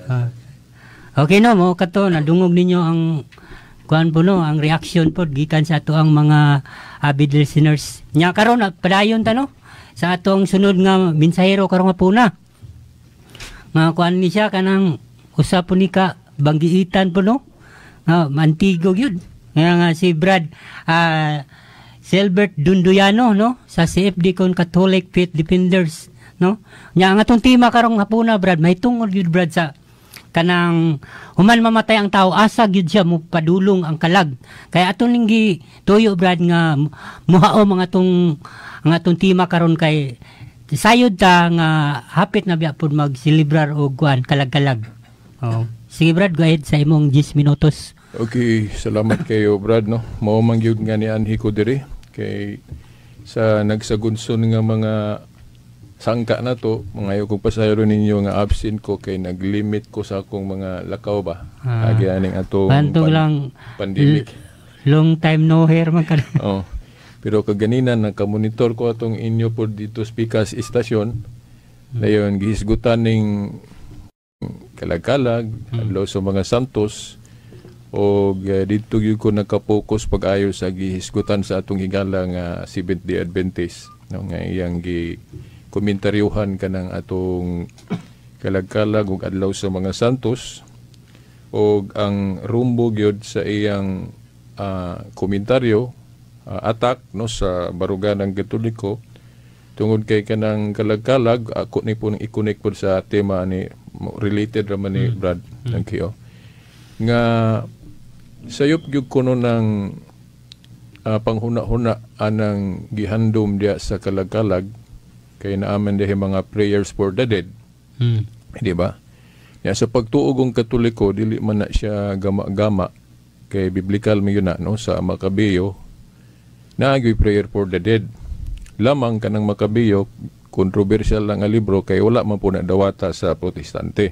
Ah. Okay, no, mo kato nadungog ninyo ang kuan po, no, ang reaction po gikan sa ato ang mga avid listeners. Nya karon padayon ta, no, sa atong sunod nga mensahero karong hapuna. Nga kuan ni siya, kanang usa po ni ka banggiitan po, no. Nga mantigo gyud. Nga si Brad Selbert Dunduyano, no, sa CFD kon Catholic Faith Defenders, no. Nya ang atong tema karong hapuna, Brad, mahitungod gyud, Brad, sa kanang human mamatay ang tao, asa gyud siya mo padulong ang kalag. Kaya aton ning tuyo, Brad, nga muhao mga atong ang atong tema karon kay sayod ta nga hapit na biya pud magselebrar og kuan, kalag-kalag. Oh. Sige, Brad, go ahead sa imong 10 minutos. Okay, salamat kayo, Brad, no. Mao man gyud nga nianhi ko diri kay sa nagsagunson nga mga sangka na to, mangayo kong pasaylo ninyo nga absent ko kay naglimit ko sa akong mga lakaw ba. Agi aning atong Bantog lang pandemic. Long time no hear man ka. Oh. Pero kaganina nagka-monitor ko atong inyo po dito speakers istasyon. Dayon gihisgutan ning kalag-kalag, adlaw sa mga santos, og didto gyud ko nagka-focus pag-ayo sa gihisgutan sa atong higala nga Seventh Day Adventist, no, nga iyang gi komentaryuhan kanang atong kalag-kalag ug adlaw sa mga santos, og ang rumbo gyud sa iyang komentaryo, attack, no, sa baruganang Katoliko tungod kay kanang kalag-kalag ako ni po nang i-connect pod sa tema ni, related ra man ni, Brad. Thank you. Nga sayop gyud kuno ng panghuna-huna anang gihandom diya sa kalag-kalag kay naaman diha mga prayers for the dead, di ba? Ya, sa pagtuo og Katoliko, dili man na siya gama-gama kay biblical man yun na, no, sa Makabiyo naagyoy prayer for the dead. Lamang kanang Makabiyo controversial lang ang libro kay wala man po na dawata sa Protestante.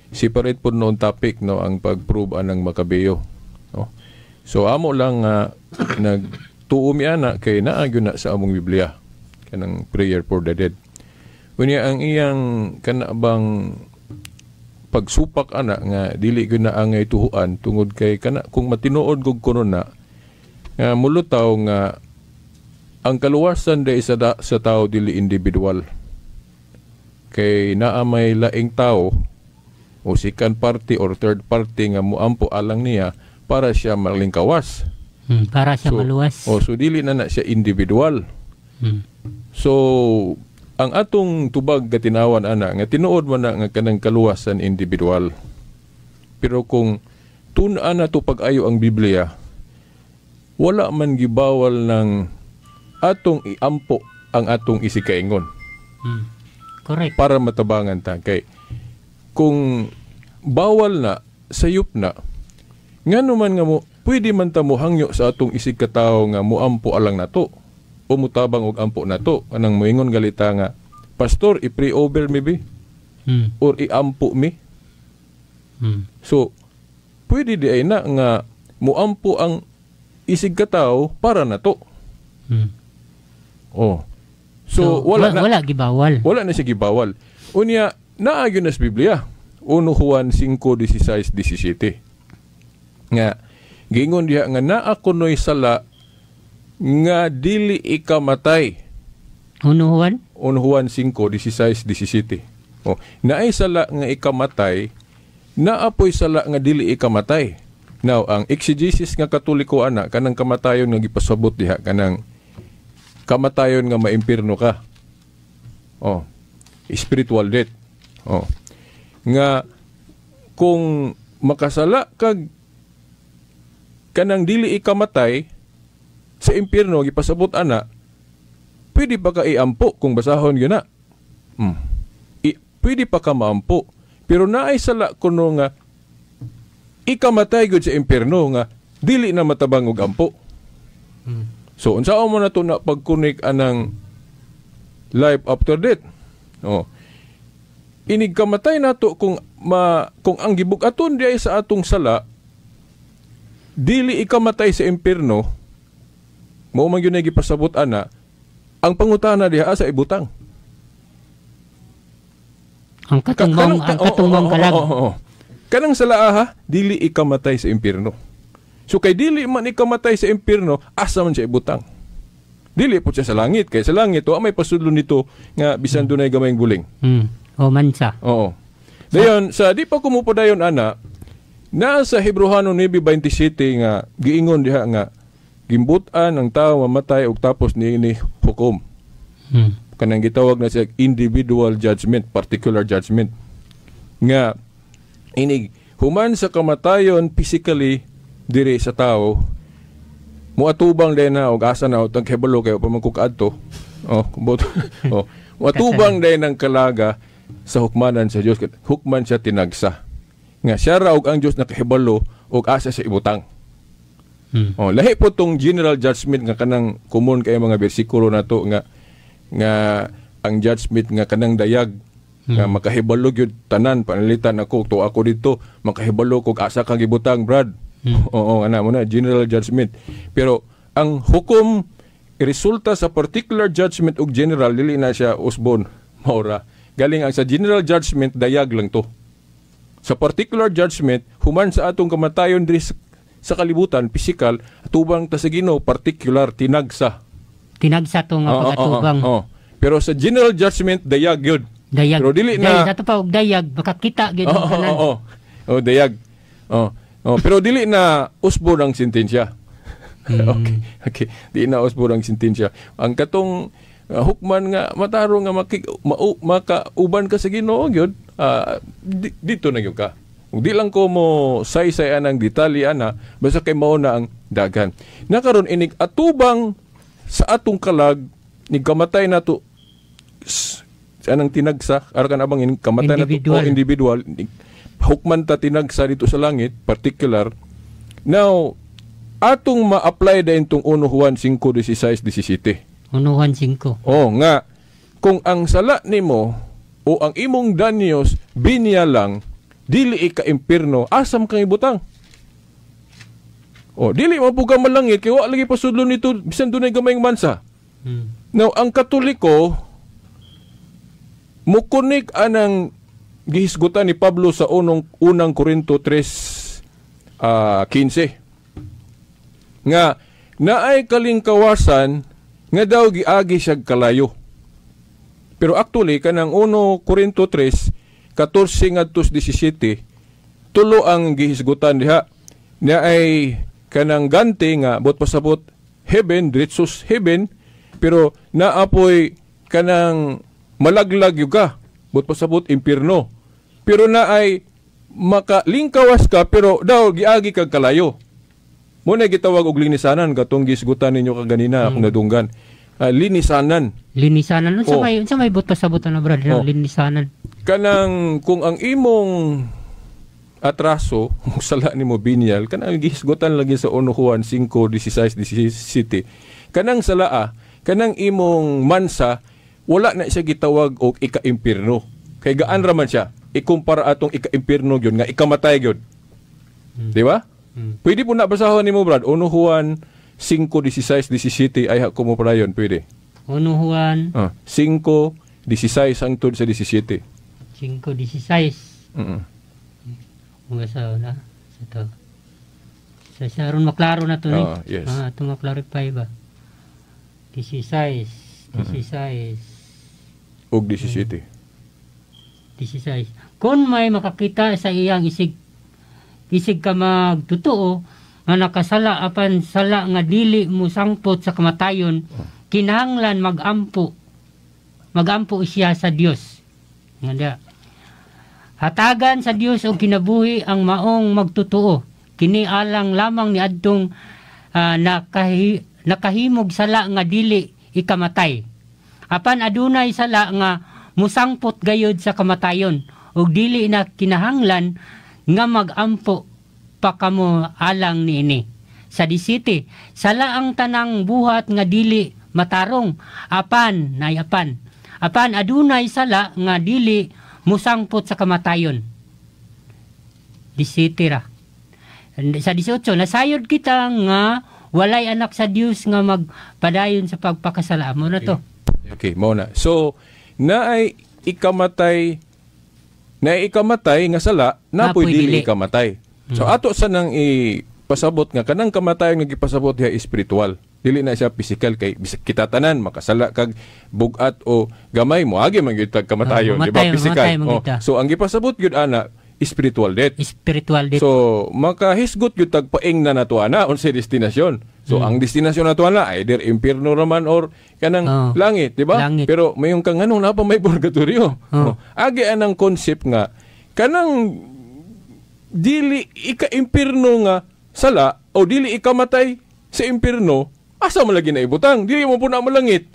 Separate po noon topic, no, ang pag-prove anang Makabiyo, no? So amo lang nga nagtuo mi ana kay naa gyud na sa among Biblia kanang prayer for the dead. Unya ang iyang kana bang pagsupak ana nga dili gyud na angay tuhuan tungod kay kana kung matinuod gug kuno na nga mulutaw nga ang kaluwasan day sa tao dili individual kay naa may laing tao o second party or third party nga muampo alang niya para siya malingkawas. Para siya maluwas. Oh, so dili na na siya individual. So ang atong tubag katinawan ana nga tinuod man na nga kanang kaluwasan individual. Pero kung tun-an na to pag-ayo ang Biblia, wala man gibawal ng atong iampo ang atong isikaingon para matabangan ta, kay kung bawal na, sayop na, ngano man nga mo pwede man ta mo hangyo sa atong isig katawo nga muampo alang nato o mutabang og ampo nato, anang moingon galita nga, "Pastor, i-pray over me bi or iampo mi." So pwede di ay na nga muampo ang isig katawo para nato. Oh, so wala na. Wala gibawal. Wala na siya gibawal. Unya, naa gyud na sa Biblia. 1 Juan 5:16 17. Nga giingon diha nga naa kunoy sala nga dili ikamatay. 1 Juan? 1 Juan 5:16 17. Oh, naay sala nga ikamatay, naapoy sala nga dili ikamatay. Now, ang exegesis nga Katoliko ana kanang kamatayon nga gipasabot diha kanang kamatayon nga maimpirno ka. Oh, spiritual death. Oh. Nga kung makasala kag kanang dili ikamatay sa impyerno gipasabot ana, pwede pa ka iampo kung basahon yun na. Pwede pa ka maampo. Pero naay sala kuno nga ikamatay gud sa impyerno nga dili na matabang og ampo. So unsaon mo na to na pagkunik anang life after death? Oh. Inig kamatay nato kung ang gibug-aton di ay sa atong sala dili ikamatay sa impyerno, mao man gyud na gipasabot ana, ang pangutana diha sa ibutang. Ang katong ang katong maong kalag. Oo. Kanang sala ha, dili ikamatay sa impierno. So kay dili man ikamatay sa impierno, asa man siya ibutang? Dili po siya sa langit, kay sa langit wa may pasudlo nito nga bisan dunay gamayng buling. O mansa. Oo. Dayon sa di pa kumupa dayon ana, naa sa Hebrohano 9:27 nga giingon diha nga gimbut-an ang tao mamatay og tapos niini hukom. Kanang gitawag na siya individual judgment, particular judgment. Nga inig human sa kamatayon physically diri sa tao, muatubang din na og asa na utang kahibalo kayo pa man ko kaadto. Oh, kubot. Oh, muatubang din ang kalaga sa hukmanan sa Dios. Hukman siya tinagsa. Nga siya ra og ang Dios nakahibalo og asa sa ibutang. Oh, lahi po tong general judgment nga kanang common kay mga bersikulo nato nga nga ang judgment nga kanang dayag nga makahibalo gyud tanan, panalitan ako to ako dito makahibalo kog asa kang gibutang, Brad. Oo, ana mo na general judgment. Pero ang hukom resulta sa particular judgment ug general, dili na siya usbon, maura. Galing ang sa general judgment, dayag lang to. Sa particular judgment, human sa atong kamatayon diri sa kalibutan, physical, tubang ta sa Ginoo, particular, tinagsa. Tinagsa to nga Oo, pag-atubang. oo. Pero sa general judgment, dayag yun. Dayag. Pero dili na Dayag, ato pa og dayag makakita gyud ang tanan. Oo. Oh, dayag. Oh. Oh, pero dili na usbon ang sentensya. Okay. Di na usbon ang sentensya. Ang katong hukman nga matarong nga makauban ka sa Ginoo gyud, dito na gyud ka. Ug di lang ko mo saysay anang detalye ana, basta kay mao na ang daghan. Nakaron inig atubang sa atong kalag ni kamatay nato anang tinagsa arakan abang inig kamatay nato Individual. O individual, hukman ta tinagsa dito sa langit, particular. Now atong ma-apply din tong 1 Juan 5:16 17. 1 Juan 5. Oh, nga kung ang sala nimo o ang imong danyos binya lang, dili ika-impierno, asam kang ibutang? Oh, dili man pud ka malangit kay wa lagi pasudlo nito bisan dunay gamayng mansa. Now, ang Katoliko mukunik anang gihisgutan ni Pablo sa unang Korinto 3 15 nga naay kalingkawasan nga daw giagi siya kalayo. Pero actually kanang 1 Korinto 3 14 ngadto 17, tulo ang gihisgutan diha. Naay kanang ganti nga bot pasabot heaven, diretso heaven, pero naapoy kanang malaglag gyud ka, bot pasabot impierno. Pero naay makalingkawas ka pero daw giagi kag kalayo. Mo na gitawag og linisanan katong gisgutan ninyo kaganina, akong nadunggan. Ah, linisanan. Linisanan. Unsa Oh. may unsa may bot pasabot na, brad? Oh. Linisanan. Kanang kung ang imong atraso, sala nimo binyal, kanang gihisgutan lagi sa 1 Juan 5:16 17. Kanang salaa, kanang imong mansa, wala na siya gitawag og ika-impierno. Kay gaan ra man siya ikumpara atong ika-impierno gyud nga ikamatay gyud. Di ba? Pwede po na basahon nimo, Brad. 1 Juan 5:16 17 ay ko mo padayon, pwede. 1 Juan Ah, 5:16 hangtod sa 17. 5:16. Mga sa na sa to. Sa aron maklaro na to ni. Ah, yes. Ah, ito ma-clarify ba? 16, 16, Ug 17. 16. Kung may makakita sa iyang isig isig ka magtotoo nga nakasala apan sala nga dili mo sangpot sa kamatayon, kinahanglan magampo magampo siya sa Dios. Nga da. Hatagan sa Dios og kinabuhi ang maong magtotoo. Kini alang lamang ni adtong nakahimog sala nga dili ikamatay. Apan adunay sala nga musangpot gayod sa kamatayon ug dili na kinahanglan nga magampo pa kamo alang niini. Sa 17, sala ang tanang buhat nga dili matarong, apan nay apan. Apan adunay sala nga dili musangpot sa kamatayon. 17 ra. Sa 18, nasayod kita nga walay anak sa Dios nga magpadayon sa pagpakasala. Mo na to. Okay, mao na. So, naay ikamatay Na ikamatay nga sala, napoy Napoy dili dili. ikamatay. So ato sa nang ipasabot nga kanang kamatayon nga gipasabot diha spiritual. Dili na siya physical kay bisag kita tanan makasala kag bugat o gamay, moagi man gyud tag kamatayon, Ah, di ba? mamatay, Physical. mamatay man Oh, gyud ta. so ang gipasabot gyud ana spiritual death. Spiritual death. So makahisgot gyud tag paing na nato ana unsay destinasyon. So ang destinasyon nato ana either impierno raman or kanang langit, di ba? Langit. Pero mayong kang anong naa pa may purgatorio. Oh. Oh. Agi anang concept nga kanang dili ika-impierno nga sala o dili ikamatay sa impierno, asa man lagi na ibutang? Dili mo po na malangit.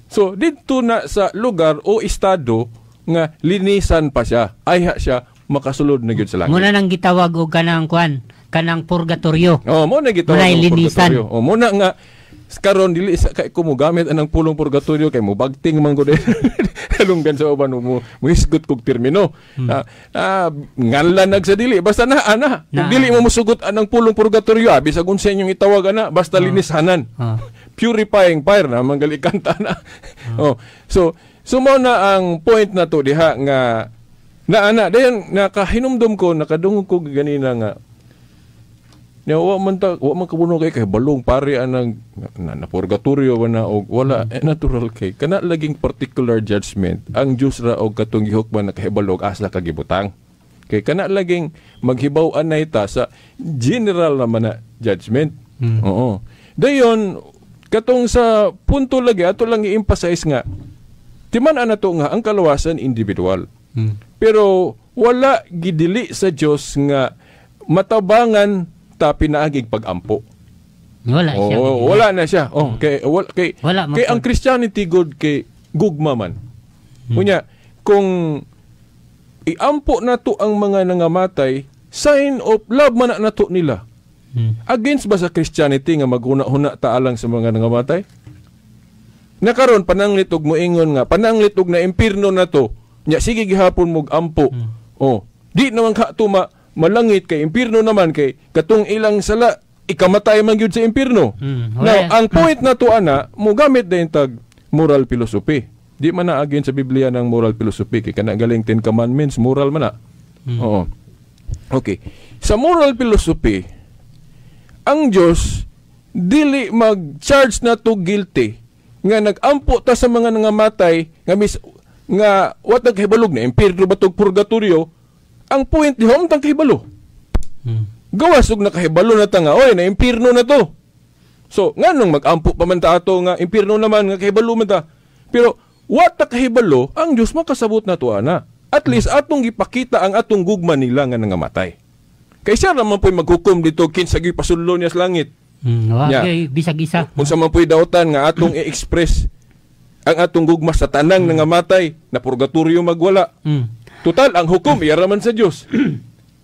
So didto na sa lugar o estado nga linisan pa siya. Ayha siya makasulod na gyud sa langit. Muna nang gitawag og kanang kuan, kanang purgatorio. Oh, mo na gitawag Muna og linisan. purgatorio. Oh, mo na nga karon dili sa kay ko mo gamit anang pulong purgatorio kay mo bagting man gud halonggan sa uban mo muhisgot kog termino. Nganlan nag sa dili basta na ana. Kung Na. dili mo musugot anang pulong purgatorio, bisag unsa inyong itawag ana, basta linishanan. Purifying fire na manggali kanta na. Oh. So mao na ang point na to diha nga na ana dayon nakahinumdum ko, nakadungog ko ganina nga nya wa man ta, wa man kabuno kay kay balong pare anang na purgatorio ba na og wala. Eh, natural kay kana laging particular judgment ang Dios ra og katong gihukman nakahibalo og asa ka gibutang, kay kana laging maghibaw anay ta sa general naman na judgment. Oo, dayon katong sa punto lagi ato lang i-emphasize nga timan-an nato nga ang kaluwasan individual. Pero wala gidili sa Dios nga matabangan ta pinaagig pagampo. Wala siya. Oo, wala na siya. Oh, kay wala kay Wala man kay ang po. Christianity good kay gugma man. Unya, kung iampo nato ang mga nangamatay, sign of love man na nato nila. Against ba sa Christianity nga maghuna-huna ta alang sa mga nangamatay? Nakaron pananglit og moingon nga pananglit og na impierno na to. Nya sige gihapon mog ampo. Oh, di naman ka tuma malangit kay impierno naman kay katong ilang sala ikamatay man gyud sa impierno. Wala. Now, ang point na to ana, mo gamit din tag moral philosophy. Di man na against sa Biblia ng moral philosophy kay kana galing Ten Commandments, moral man na. Oo. Okay. Sa moral philosophy, ang Diyos dili mag-charge na to guilty nga nag-ampo ta sa mga nangamatay nga mis nga wa tag kahibalo na impierno ba tog purgatorio. Ang point di hom tang kahibalo. Gawas og nakahibalo na ta nga oy na impierno na to, so nganong mag-ampo pa man ta ato nga impierno naman nga kahibalo man ta? Pero wa ta kahibalo, ang Dios makasabot na to ana. At least atong gipakita ang atong gugma nila nga nangamatay kay siya naman po'y maghukom dito kinsa gyud pasudlo niya sa langit. Wa Nya. kay bisag isa. Unsa man po'y dautan nga atong i-express ang atong gugma sa tanang nangamatay na purgatorio magwala. Total ang hukom iya raman sa Dios.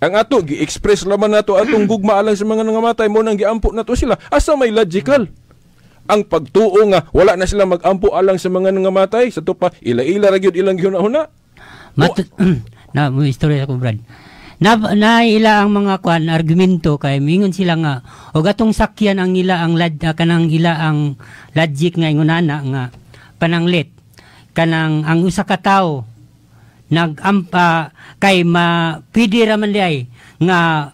Ang ato gi-express laman nato atong gugma alang sa mga nangamatay mo nang giampo nato sila. Asa may logical? Ang pagtuo nga wala na sila magampo alang sa mga nangamatay sa to pa ila-ila ra gyud ilang gihuna-huna. Na mo istorya ko, Brad. Na ila ang mga kwan argumento kay mingon sila nga og atong sakyan ang ila ang lad, kanang ila ang logic nga ingon ana nga pananglit kanang ang usa ka tawo nagampa kay ma pwede ra man diay nga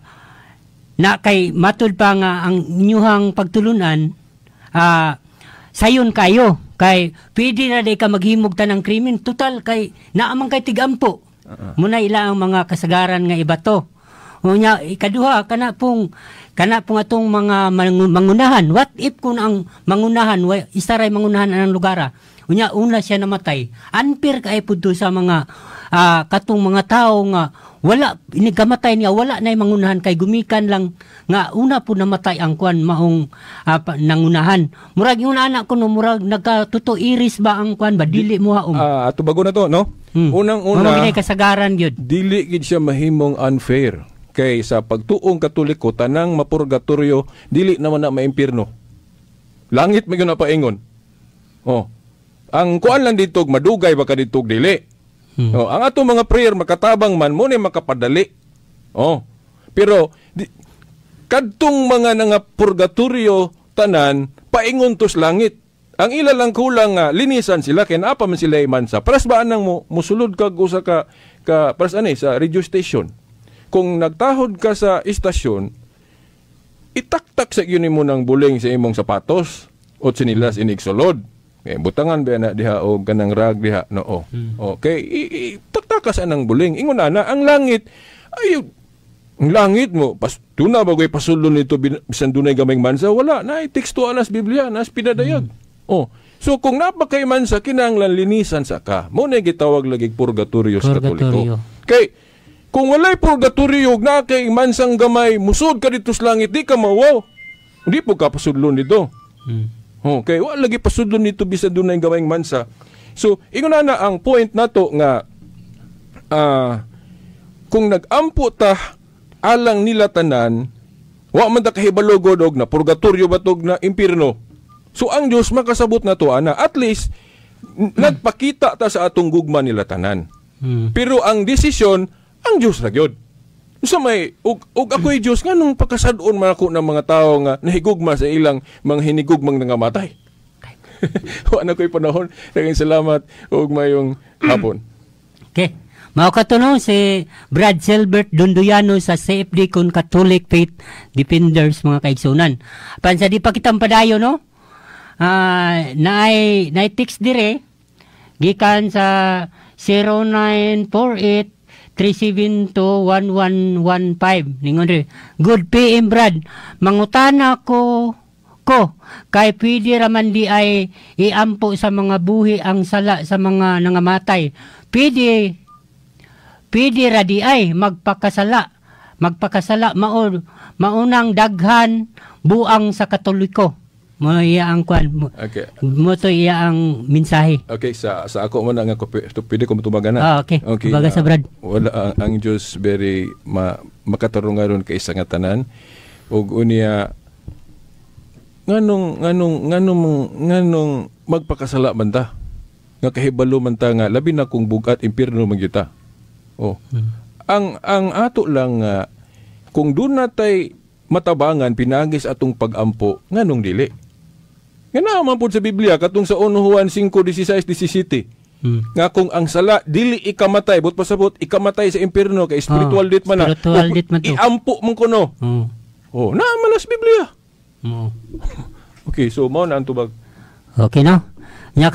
na kay matud pa nga ang inyuhang pagtulunan sayon kayo kay pwede na di ka maghimog tanang krimen, total kay naamang kay tigampo. Muna ila ang mga kasagaran nga iba to. Unya ikaduha, kana pong atong mga mangunahan, what if kung ang mangunahan isa ray mangunahan anang lugar, ah. Unya una siya namatay, unfair kay pud to sa mga katong mga tao nga wala inikamatay niya, wala na mangunahan kay gumikan lang nga una po namatay ang kwan maong nangunahan. Murag yung anak ko no, murag nagkatuto iris ba ang kwan ba, dili mo haom. Ah, ato bago na to, no? Unang-una, Mao man kasagaran gyud. Dili gid siya mahimong unfair. Kay sa pagtuong Katoliko, tanang mapurgatorio dili naman na maimpierno. Langit may na paingon. Oh. Ang kuan lang dito madugay ba ka dito dili. Oh, ang atong mga prayer makatabang man mo ni makapadali. Oh. Pero di, kadtong mga nga purgatorio tanan paingon tos langit. Ang ila lang kulang nga linisan sila kay naa pa man sila mansa. Paras ba anang mo musulod kag usa ka ka paras ani sa radio station. Kung nagtahod ka sa istasyon, itaktak sa gyud nimo ng buling sa imong sapatos o tsinilas inig sulod. Eh, butangan ba na diha o kanang rag diha no. Oh. Okay, itaktakas anang buling. Ingon ana ang langit ay ang langit mo pas tuna bagoy pasulon nito bisan dunay gamay mansa wala na teksto anas Biblia nas pinadayag. Oh. So kung napakay mansa kinahanglan linisan sa ka. Mo na gitawag lagi purgatorio sa Katoliko. Kay kung walay purgatorio na kay mansang gamay musod ka dito sa langit di ka mawaw. Hindi po ka pasudlon dito. Okay, wala lagi pasudlon nito bisan dunay gamay mansa. So ingon na ang point nato nga kung nagampo ta alang nila tanan, wa man ta kahibalo god og na purgatorio ba tog na impierno. So ang Dios makasabot na to ana, at least nagpakita ta sa atong gugma nila tanan. Pero ang desisyon ang Dios ra gyud. Sa may og ako'y Dios nganong pakasad-on man ako ng mga tawo nga nahigugma sa ilang mga hinigugmang nangamatay. Wa na ko'y panahon. Daghang salamat ug mayong hapon. Okay. Mao kato no si Brad Silbert Dunduyano sa CFD kun Catholic Faith Defenders mga kaigsunan. Pansa di pa kitang padayon no. Naay text dire gikan sa 0948 372 1115. Ningon dire. Good PM Brad. Mangutana ko kay pwede raman di ay iampo sa mga buhi ang sala sa mga nangamatay. Pwede ra di ay magpakasala maunang daghan buang sa Katoliko. Mo iya ang kwan. Okay. Mo to iya ang mensahe. Okay, sa ako man nga pwede ko mutubagan na. Okay. Okay. Tubaga sa Brad. Wala ang Dios very makatarungaron kay isa nga tanan. Ug unya nganong magpakasala man ta? Nga kahibalo man ta nga labi na kung bugat impierno man gyud ta. Oh. Ang ato lang kung doon natay matabangan pinagis atong pagampo nganong dili. Nga naa man pud sa Biblia katong sa 1 Juan 5:16 17. Nga kung ang sala dili ikamatay, but pasabot ikamatay sa impierno kay spiritual death man na. Spiritual death man to. Iampo man kuno. Oh, naa man sa Biblia. Okay, so mao na ang tubag. Okay no. Nya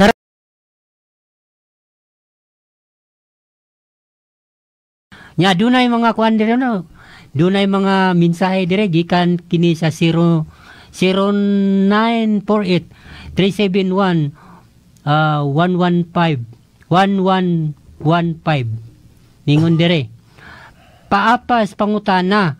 nya dunay mga kuan dire no. Dunay mga mensahe dire gikan kini sa 0948 371 115 1115. Ningon dire. Paapas pangutana,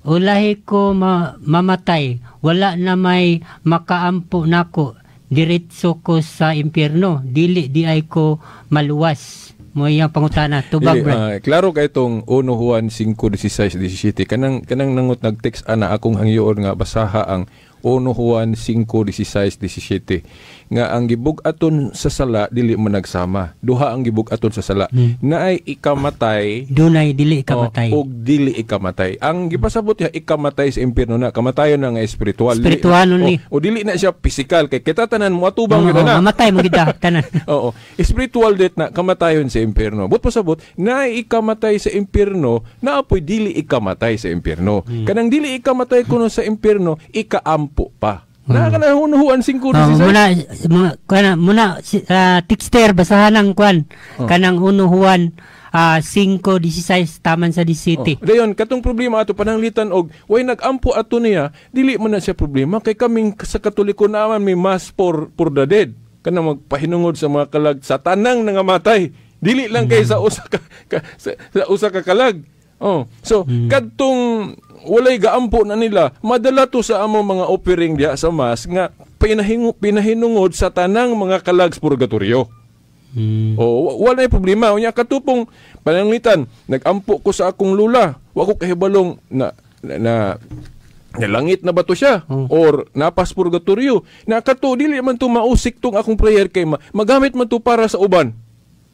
ulahi ko mamatay, wala na may makaampo nako, diretso ko sa impierno, dili di ay ko maluwas. Mo iyang pangutana, tubag Brad. Klaro kay itong 1 Juan 5:16 17 kanang nangot nag-text ana akong hangyoon nga basaha ang 1 Juan 5:16 17 nga ang gibug-aton sa sala dili man nagsama. Duha ang gibug-aton sa sala. Naay ikamatay, dunay dili ikamatay. Og dili ikamatay. Ang gipasabot niya ikamatay sa impierno na, kamatayon na nga espiritual. Spiritual only. O dili na siya physical kay kita tanan mo atubang gyud na. Mamatay mo gid tanan. Oo. Spiritual death na kamatayon sa impierno. But pasabot naay ikamatay sa impierno, naapoy dili ikamatay sa impierno. Kanang dili ikamatay kuno sa impierno, ikaampo pa. Na kana hunuhuan 5:16. Muna texter basahan ang kwan. Kanang unuhuan 5:16 taman sa 17. Dayon katong problema ato pananglitan og way nagampo ato niya, dili man na siya problema kay kaming sa Katoliko naman may mass for the dead. Kanang magpahinungod sa mga kalag sa tanang nangamatay. Dili lang kay sa usa ka, sa usa ka kalag. Oh, so kadtong walay gaampo na nila, madala to sa among mga offering diha sa mass nga pinahinungod sa tanang mga kalag sa purgatorio. Oh, wala problema. Unya katupong pananglitan, nagampo ko sa akong lula, wa ko kahibalong na nalangit na ba to siya or napas purgatorio. Na kato dili man to mausik tong akong prayer kay magamit man to para sa uban.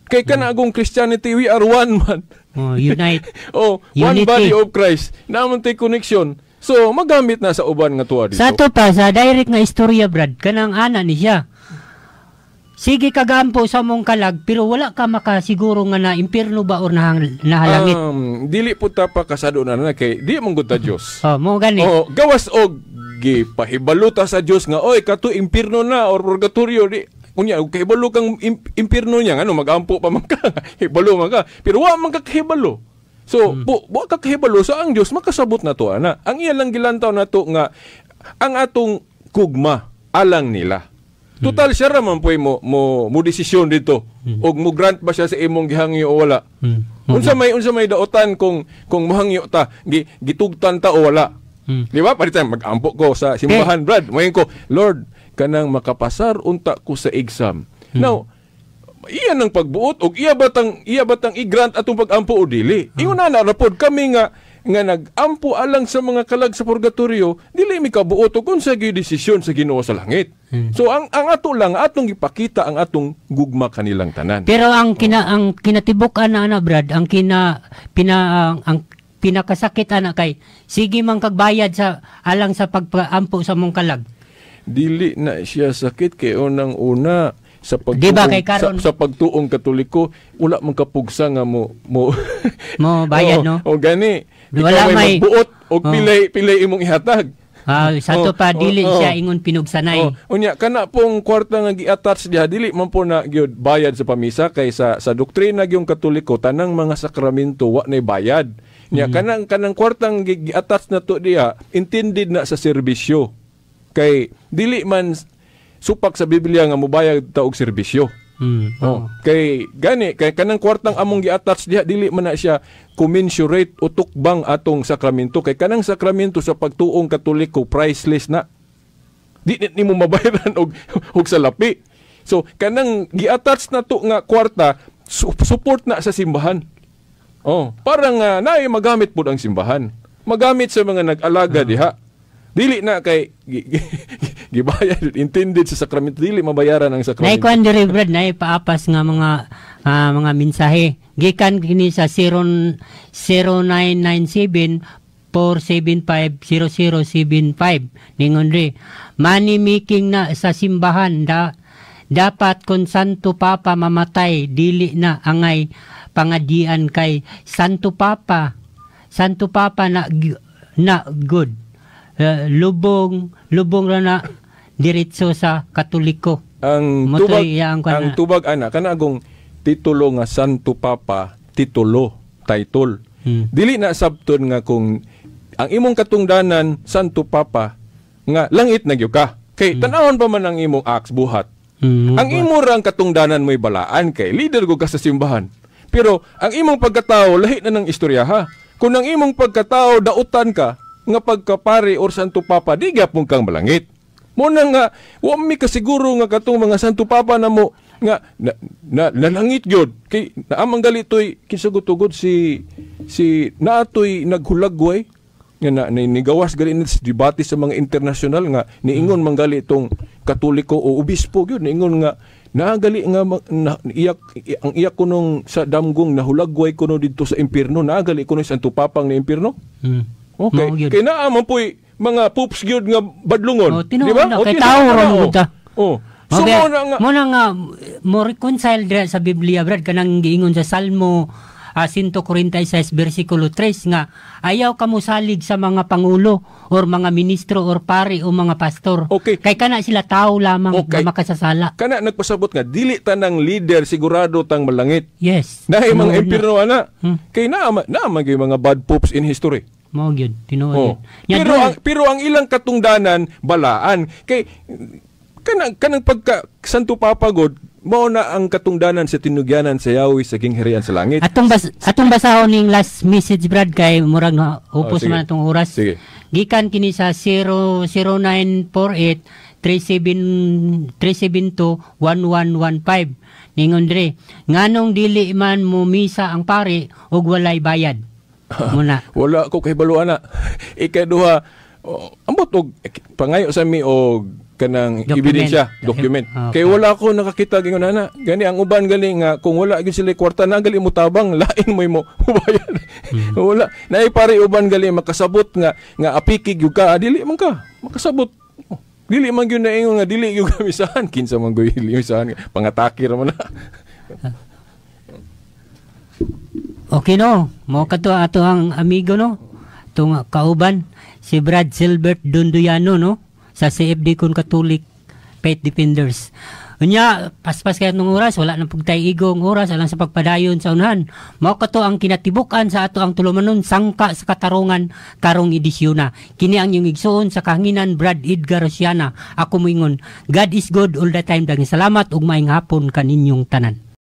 Kay kanagong Christianity, we are one man. Oh, unite. Oh, one unity. Body of Christ. Naman tay connection. So, magamit na sa uban nga tuwa dito. Sa ato pa, sa direct nga istorya, Brad, kanang ana ni siya. Sige kagampo sa mong kalag pero wala ka makasiguro nga na impierno ba or nahalangit. Dili po ta pa kasado na na kay di man gud ta Dios. Oh, mo gani. Oh, gawas og gipahibalo ta sa Dios nga oy, kato impierno na or purgatorio, di unya og kahibalo kang impierno niya, ano, magampo pa man ka, hibalo man ka, pero wa man ka kahibalo. So, wa ka kahibalo sa ang Dios makasabot na to ana. Ang iya lang gilantaw nato nga ang atong kugma alang nila. Total siya ra man poy mo mo mo desisyon dito. Og mo grant ba siya sa imong gihangyo o wala? Unsa may daotan kung mohangyo ta, gitugtan ta o wala? Di ba? Palitan mag-ampo ko sa simbahan, Brad. Moingon ko, "Lord, kanang makapasar unta ko sa exam." Now, iya nang pagbuot og iya batang i-grant atong pag-ampo o dili. Ingon na na pod kami nga nga nag-ampo alang sa mga kalag sa purgatorio, dili mi kabuot og unsa gyud desisyon sa Ginoo sa langit. So ang ato lang, atong gipakita ang atong gugma kanilang tanan. Pero ang kinatibuk-an na ana, Brad, ang kina pina ang pinakasakit ana kay sige man kagbayad sa alang sa pagpaampo sa mong kalag. Dili na siya sakit kay unang una sa pagtuong Di ba kay karon- sa pagtuong Katoliko, wala man kapugsa nga mo mo Mo bayad, Oh, no? Oh, gani. Wala Ikaw ay magbuot og pilay imong ihatag. Ah, sa to Oh, pa dili siya ingon pinugsanay. Oh, unya kana pong kwarta nga gi-attach diha, dili man po na gyud bayad sa pamisa kay sa doktrina gyung Katoliko, tanang mga sakramento wa nay bayad. Nya kanang kanang kwartang gi-attach na to diha, intended na sa serbisyo. Kay dili man supak sa Biblia nga mobayad ta og serbisyo. Oh, kay gani kay kanang kwartang among gi-attach diha, dili man na siya commensurate o tukbang atong sakramento, kay kanang sakramento sa pagtuong Katoliko priceless na. Di ni nimo mabayaran og salapi. So kanang gi-attach na to nga kwarta, support na sa simbahan. Oh, parang naay magamit pud ang simbahan. Magamit sa mga nag-alaga diha. Dili na kay gibayad, intended sa sakramento, dili mabayaran ang Nay sakramento. kuan diri, Brad, nay paapas nga mga mensahe. Gikan kini sa 0 0997 475 0075. Ningon ri, money making na sa simbahan da, dapat kung Santo Papa mamatay, dili na angay pangadian kay Santo Papa. Santo Papa na na good. Eh, lubong lubong ra na diretso sa Katoliko. Ang Mo tubag to'y iya ang kuan ang na. tubag ana, kana agong titulo nga Santo Papa, titulo, title. Dili na sabton nga kung ang imong katungdanan Santo Papa nga langit na gyud ka. Kay tan-awon pa man ang imong acts, buhat. Ang imo rang katungdanan mo'y balaan kay leader gud ka sa simbahan. Pero ang imong pagkatao lahi na ng istorya ha. Kung ang imong pagkatao dautan ka nga pagkapari or Santo Papa, di gyapon kang malangit. Mo na nga wa mi kasiguro nga katong mga Santo Papa na mo nga na nalangit gyud, kay naamang gali toy kinsa gud si si naatoy naghulagway nga na nigawas gali ni sa debate sa mga international nga niingon man gali itong Katoliko o obispo gyud, niingon nga naagali nga na, iyak ang iyak kunong sa damgong nahulagway kuno didto sa impierno, naagali kuno sa Santo Papang na impierno. Okay. Mao gyud. Kay naa man po'y mga popes gyud nga badlungon. Oh, tinuod di ba? na, Oh, kay tinuod tao na, ra oh. man gud ta. Oh. So mo na nga mo na nga mo reconcile dira sa Biblia, Brad, kanang giingon sa Salmo 146 versikulo 3 nga ayaw ka mosalig sa mga pangulo or mga ministro or pari o mga pastor. Kay kana sila tao lamang nga makasasala. Kana nagpasabot nga dili tanang leader sigurado tang malangit. Dahil mga Tinuod na. impierno ana. Kay naa naa man gyud mga bad popes in history. Mao gyud, tinuod Oh. gyud. Nya Pero pero ang ilang katungdanan balaan kay kanang kanang pagka Santo Papa god, mao na ang katungdanan sa tinugyanan sa Yahweh sa gingharian sa langit. Atong basahon ning last message, Brad, kay murag na upos Oh, sige. man atong oras. Sige. Gikan kini sa 0 0948 37 372 1115. Ningon diri, nganong dili man mo misa ang pari ug walay bayad? Muna. Wala ko kahibalo ana. Ikaduha, oh, ambot og pangayo sa mi og kanang Document. ebidensya, document. Kay wala ko nakakita gingon ana. Gani ang uban gali nga kung wala gyud sila kwarta na gali mo tabang, lain mo mo bayad. Wala. Naay pare uban gali makasabot nga nga apiki gyud ka, dili man ka makasabot. Oh. Dili man gyud naingon nga dili gyud kami misahan. Kinsa man gyud dili misahan, pangatake ra man na. Okay no, mo kato ato ang amigo no, itong kauban si Brad Silbert Donduyano no, sa CFD kun Catholic Faith Defenders. Unya, paspas kaya nung oras, wala nang pugtay igong oras alang sa pagpadayon sa unahan. Mao kato ang kinatibuk-an sa ato ang tulumanon sangka sa katarungan karong edisyon na. Kini ang inyong igsuon sa kahanginan, Brad Edgar Rosiana. Ako moingon, God is good all the time. Daghang salamat ug maayong hapon kaninyong tanan.